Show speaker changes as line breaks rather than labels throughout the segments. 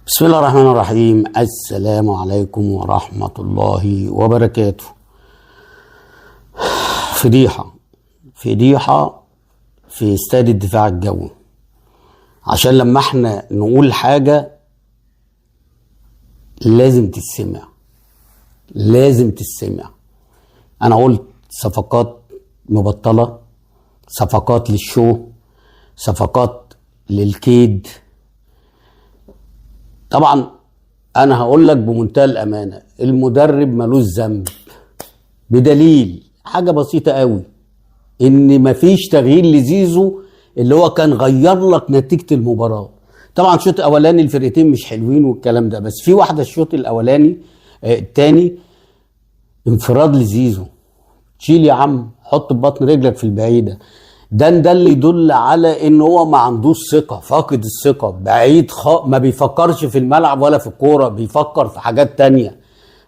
بسم الله الرحمن الرحيم. السلام عليكم ورحمة الله وبركاته. فضيحة فضيحة في استاد الدفاع الجوي. عشان لما احنا نقول حاجة لازم تتسمع، لازم تتسمع. انا قلت صفقات مبطلة، صفقات للشو، صفقات للكيد. طبعا انا هقول لك بمنتهى الامانة، المدرب ملوش ذنب، بدليل حاجة بسيطة قوي، ان مفيش تغيير لزيزو اللي هو كان غير لك نتيجة المباراة. طبعا الشوط الاولاني الفرقتين مش حلوين والكلام ده، بس في واحدة الشوط الاولاني الثاني انفراد لزيزو، شيل يا عم، حط ببطن رجلك في البعيدة. ده اللي يدل على ان هو ما عندوش ثقة، فاقد الثقة، بعيد، ما بيفكرش في الملعب ولا في الكورة، بيفكر في حاجات تانية.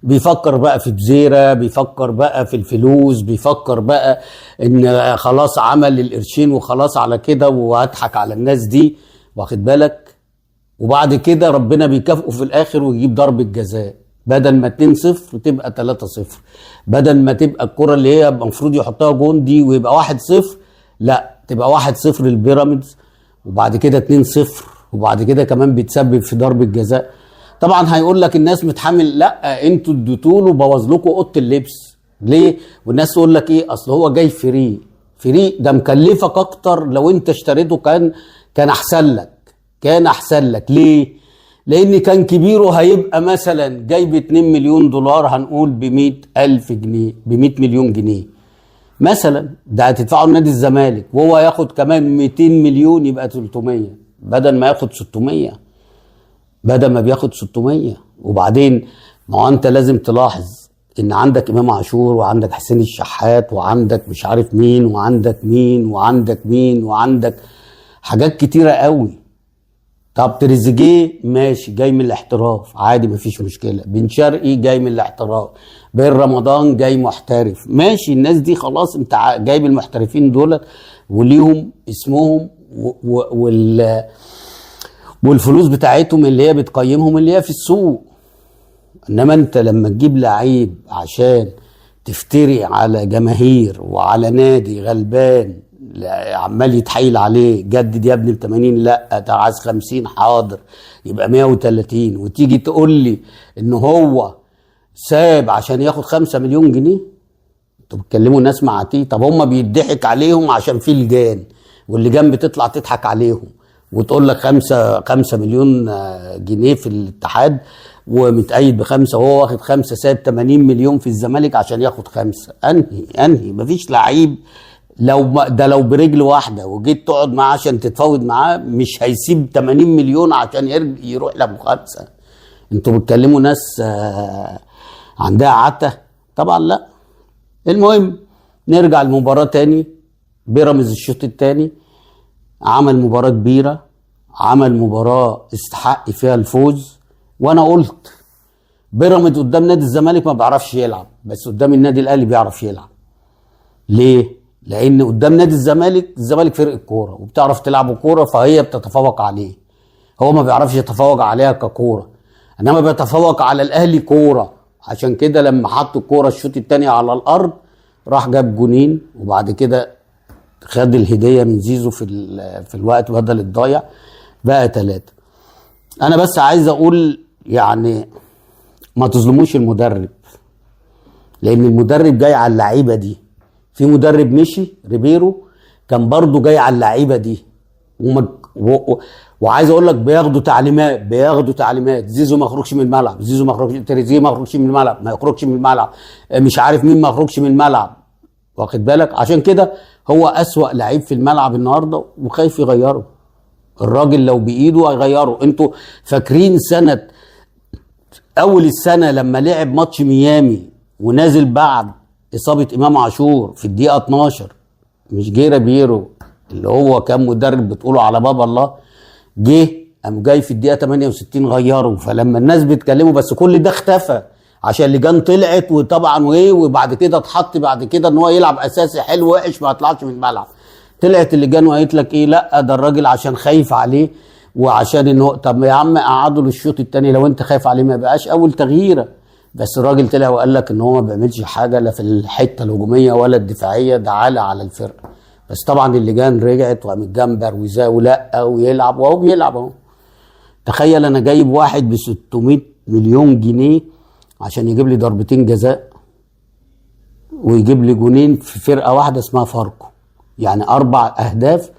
بيفكر بقى في بزيره، بيفكر بقى في الفلوس، بيفكر بقى ان خلاص عمل القرشين وخلاص على كده وهضحك على الناس دي، واخد بالك. وبعد كده ربنا بيكافئه في الاخر ويجيب ضربه جزاء، بدل ما 2-0 تبقى 3-0، بدل ما تبقى الكره اللي هي المفروض يحطها جون دي ويبقى 1-0، لا تبقى 1-0 للبيراميدز، وبعد كده 2-0، وبعد كده كمان بيتسبب في ضربه جزاء. طبعا هيقول لك الناس متحمل، لا انتوا اديتوا له، بوظ لكم اوضة اللبس ليه؟ والناس تقول لك ايه، اصل هو جاي free، free ده مكلفك اكتر، لو انت اشتريته كان احسن لك، كان احسن لك. ليه؟ لان كان كبيرة هيبقى مثلا جاي ب 2 مليون دولار، هنقول ب 100,000 جنيه، ب 100 مليون جنيه مثلا، ده هتدفعه لنادي الزمالك، وهو ياخد كمان 200 مليون، يبقى 300 بدل ما ياخد 600، بدل ما بياخد 600. وبعدين ما هو انت لازم تلاحظ ان عندك امام عاشور، وعندك حسين الشحات، وعندك مش عارف مين، وعندك مين، وعندك مين، وعندك حاجات كتيرة قوي. طب تريزيجيه ماشي جاي من الاحتراف عادي مفيش مشكلة، بن شرقي جاي من الاحتراف، بن رمضان جاي محترف ماشي. الناس دي خلاص انت جايب المحترفين دولت وليهم اسمهم والفلوس بتاعتهم اللي هي بتقيمهم اللي هي في السوق. انما انت لما تجيب لعيب عشان تفتري على جماهير وعلى نادي غلبان عمال يتحايل عليه، جدد يا ابني ب 80، لا ده عايز 50، حاضر يبقى 130، وتيجي تقول لي ان هو ساب عشان ياخد 5 مليون جنيه؟ انتوا بتكلموا ناس معاتيه. طب هم بيضحك عليهم عشان في لجان، واللجان بتطلع تضحك عليهم وتقول لك 5 مليون جنيه في الاتحاد ومتأيد ب5، وهو واخد 5، ساب 80 مليون في الزمالك عشان ياخد 5. انهي مفيش لعيب لو ده لو برجل واحدة وجيت تقعد معاه عشان تتفاوض معاه مش هيسيب 80 مليون عشان يروح لابو 5. انتوا بتكلموا ناس عندها عته؟ طبعا لا. المهم نرجع المباراة تاني. بيراميدز الشوط التاني عمل مباراة كبيرة، عمل مباراة استحق فيها الفوز. وانا قلت بيراميدز قدام نادي الزمالك ما بيعرفش يلعب، بس قدام النادي الاهلي بيعرف يلعب. ليه؟ لان قدام نادي الزمالك، الزمالك فرقه كورة وبتعرف تلعب كورة، فهي بتتفوق عليه. هو ما بيعرفش يتفوق عليها ككوره، انما بيتفوق على الاهلي كورة. عشان كده لما حط الكورة الشوط الثاني على الارض راح جاب جونين، وبعد كده خد الهدية من زيزو في الوقت بدل الضايع، بقى 3. انا بس عايز اقول يعني ما تظلموش المدرب، لان المدرب جاي على اللعيبة دي. في مدرب مشي ريبيرو كان برضو جاي على اللعيبة دي، وعايز اقول لك بياخدوا تعليمات، بياخدوا تعليمات. زيزو ما يخرجش من الملعب، زيزو ما يخرجش، تريزيجيه ما يخرجش من الملعب، ما يخرجش من الملعب، مش عارف مين ما يخرجش من الملعب، واخد بالك. عشان كده هو اسوأ لعيب في الملعب النهارده وخايف يغيره. الراجل لو بايده هيغيره. انتوا فاكرين سنة اول السنة لما لعب ماتش ميامي ونازل بعد اصابه امام عاشور في الدقيقة 12، مش جه ريبيرو اللي هو كان مدرب بتقوله على باب الله، جه قام جاي في الدقيقة 68 غيره. فلما الناس بتكلمه، بس كل ده اختفى عشان اللجان طلعت، وطبعا وايه، وبعد كده اتحط بعد كده ان هو يلعب اساسي حلو وحش ما يطلعش من الملعب. طلعت اللجان وقالت لك ايه، لا ده الراجل عشان خايف عليه وعشان انه طب يا عم قعدوا للشوط الثاني لو انت خايف عليه، ما يبقاش اول تغييره. بس الراجل طلع وقال لك ان هو ما بيعملش حاجة لا في الحتة الهجومية ولا الدفاعية، ده عالة على الفرقة. بس طبعا اللجان رجعت وقامت جنبر وزا ولا ويلعب، وهو بيلعب اهو. تخيل انا جايب واحد ب 600 مليون جنيه عشان يجيب لي ضربتين جزاء ويجيب لي جونين في فرقه واحدة اسمها فاركو، يعني 4 اهداف،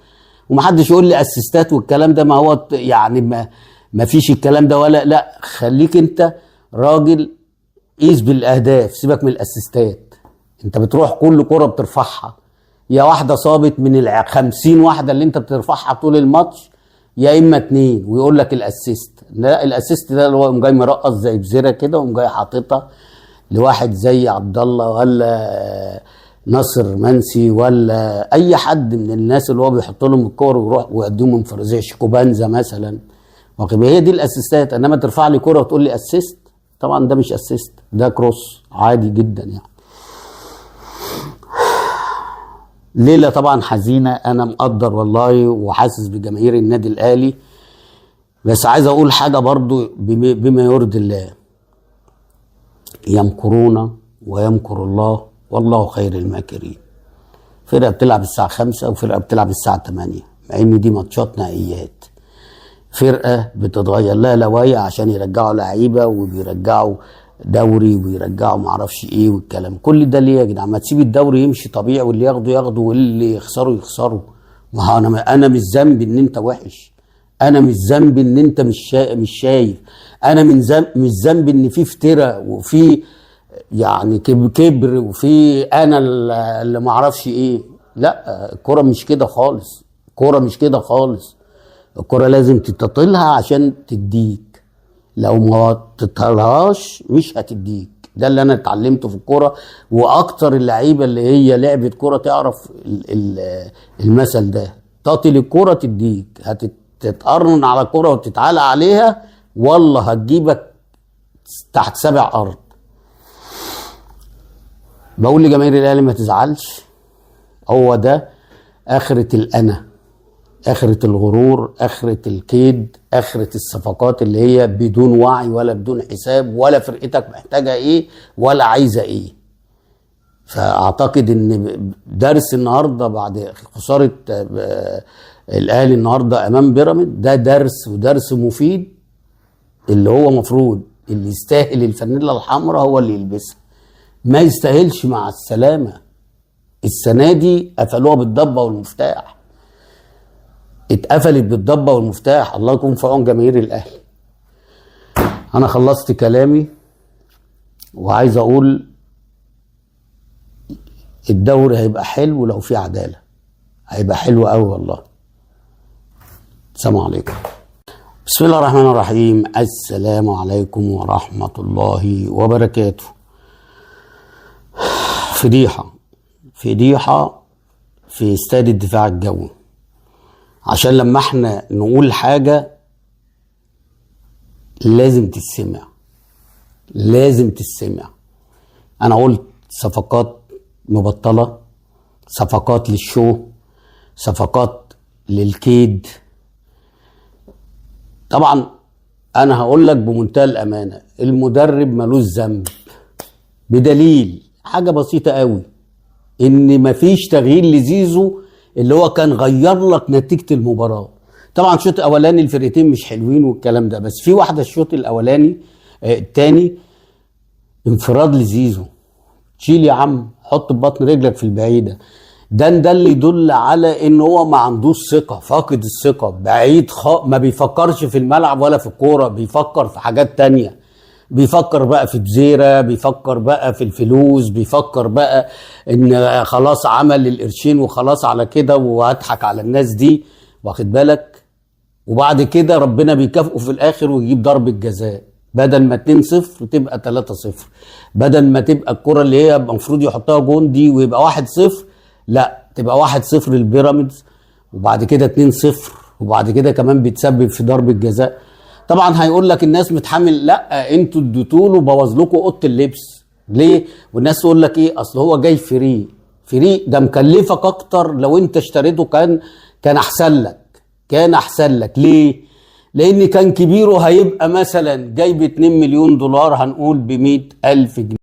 ومحدش يقول لي اسيستات والكلام ده، ما هو يعني ما فيش الكلام ده ولا لا. خليك انت راجل قيس بالاهداف، سيبك من الاسيستات. انت بتروح كل كره بترفعها، يا واحدة صابت من 50 واحدة اللي انت بترفعها طول الماتش، يا اما 2 ويقول لك ال assist. لا، ال assist ده اللي هو قوم جاي مرقص زي بزيره كده، وقوم جاي حاططها لواحد زي عبد الله ولا ناصر منسي ولا اي حد من الناس اللي هو بيحط لهم الكور ويروح ويديهم انفراد زي شيكوبانزا مثلا، واخد. هي دي الاسيستات. انما ترفع لي كورة وتقول لي assist، طبعا ده مش assist، ده cross عادي جدا يعني. ليلة طبعا حزينة، انا مقدر والله وحاسس بجماهير النادي الاهلي، بس عايز اقول حاجة برضو بما يرضي الله، يمكرون ويمكر الله والله خير الماكرين. فرقه بتلعب الساعة 5 وفرقه بتلعب الساعة 8، مع ان دي ماتشات نهائيات. فرقه بتتغير لها لوايا عشان يرجعوا لعيبة وبيرجعوا دوري وبيرجعوا معرفش ايه والكلام كل ده. ليه يا جدعان؟ ما تسيب الدوري يمشي طبيعي، واللي ياخده ياخده واللي يخسره يخسره. ما هو انا مش ذنبي ان انت وحش، انا مش ذنبي ان انت مش شايف، انا مش ذنبي ان في افتراء وفي يعني كبر وفي انا اللي ما اعرفش ايه. لا، الكورة مش كده خالص، الكورة مش كده خالص. الكورة لازم تتطلها عشان تديك، لو ما تطلهاش مش هتديك. ده اللي انا اتعلمته في الكورة، واكتر اللعيبة اللي هي لعبت كورة تعرف المثل ده، تطل الكورة تديك، هتتقرن على الكورة وتتعالى عليها والله هتجيبك تحت 7 ارض. بقول لجماهير الاهلي ما تزعلش، هو ده اخرة الانا، اخرة الغرور، اخرة الكيد، اخرة الصفقات اللي هي بدون وعي ولا بدون حساب، ولا فرقتك محتاجة ايه ولا عايزة ايه. فاعتقد ان درس النهارده بعد خسارة الاهلي النهارده امام بيراميدز ده درس، ودرس مفيد، اللي هو مفروض اللي يستاهل الفانيلا الحمراء هو اللي يلبسها، ما يستاهلش مع السلامة. السنة دي قفلوها بالضبة والمفتاح، اتقفلت بالضبة والمفتاح. الله يكون في عون جماهير الاهلي. انا خلصت كلامي، وعايز اقول الدوري هيبقى حلو لو في عدالة، هيبقى حلو قوي والله. السلام عليكم. بسم الله الرحمن الرحيم. السلام عليكم ورحمة الله وبركاته. فضيحة، فضيحة في استاد الدفاع الجوي. عشان لما احنا نقول حاجة لازم تتسمع، لازم تتسمع. انا قلت صفقات مبطلة، صفقات للشو، صفقات للكيد. طبعا انا هقول لك بمنتهى الامانة، المدرب ملوش ذنب، بدليل حاجة بسيطة قوي، ان مفيش تغيير لزيزو اللي هو كان غير لك نتيجة المباراة. طبعا الشوط الاولاني الفرقتين مش حلوين والكلام ده، بس في واحدة الشوط الاولاني الثاني انفراد لزيزو، شيل يا عم، حط ببطن رجلك في البعيدة. ده اللي يدل على ان هو ما عندوش ثقة، فاقد الثقة، بعيد، ما بيفكرش في الملعب ولا في الكورة، بيفكر في حاجات تانية، بيفكر بقى في جزيرة، بيفكر بقى في الفلوس، بيفكر بقى ان خلاص عمل القرشين وخلاص على كده وهضحك على الناس دي، واخد بالك. وبعد كده ربنا بيكافئه في الاخر ويجيب ضربة جزاء، بدل ما 2-0 تبقى 3-0، بدل ما تبقى الكرة اللي هي المفروض يحطها جون دي ويبقى 1-0، لا تبقى 1-0 للبيراميدز، وبعد كده 2-0، وبعد كده كمان بيتسبب في ضربة جزاء. طبعا هيقول لك الناس متحمل، لا انتوا اديتوا له بوظ لكم اوضة اللبس ليه؟ والناس تقول لك ايه، اصل هو جاي free، free ده مكلفك اكتر، لو انت اشتريته كان احسن لك، كان احسن لك. ليه؟ لان كان كبيرة هيبقى مثلا جايب 2 مليون دولار، هنقول ب 100,000 جنيه.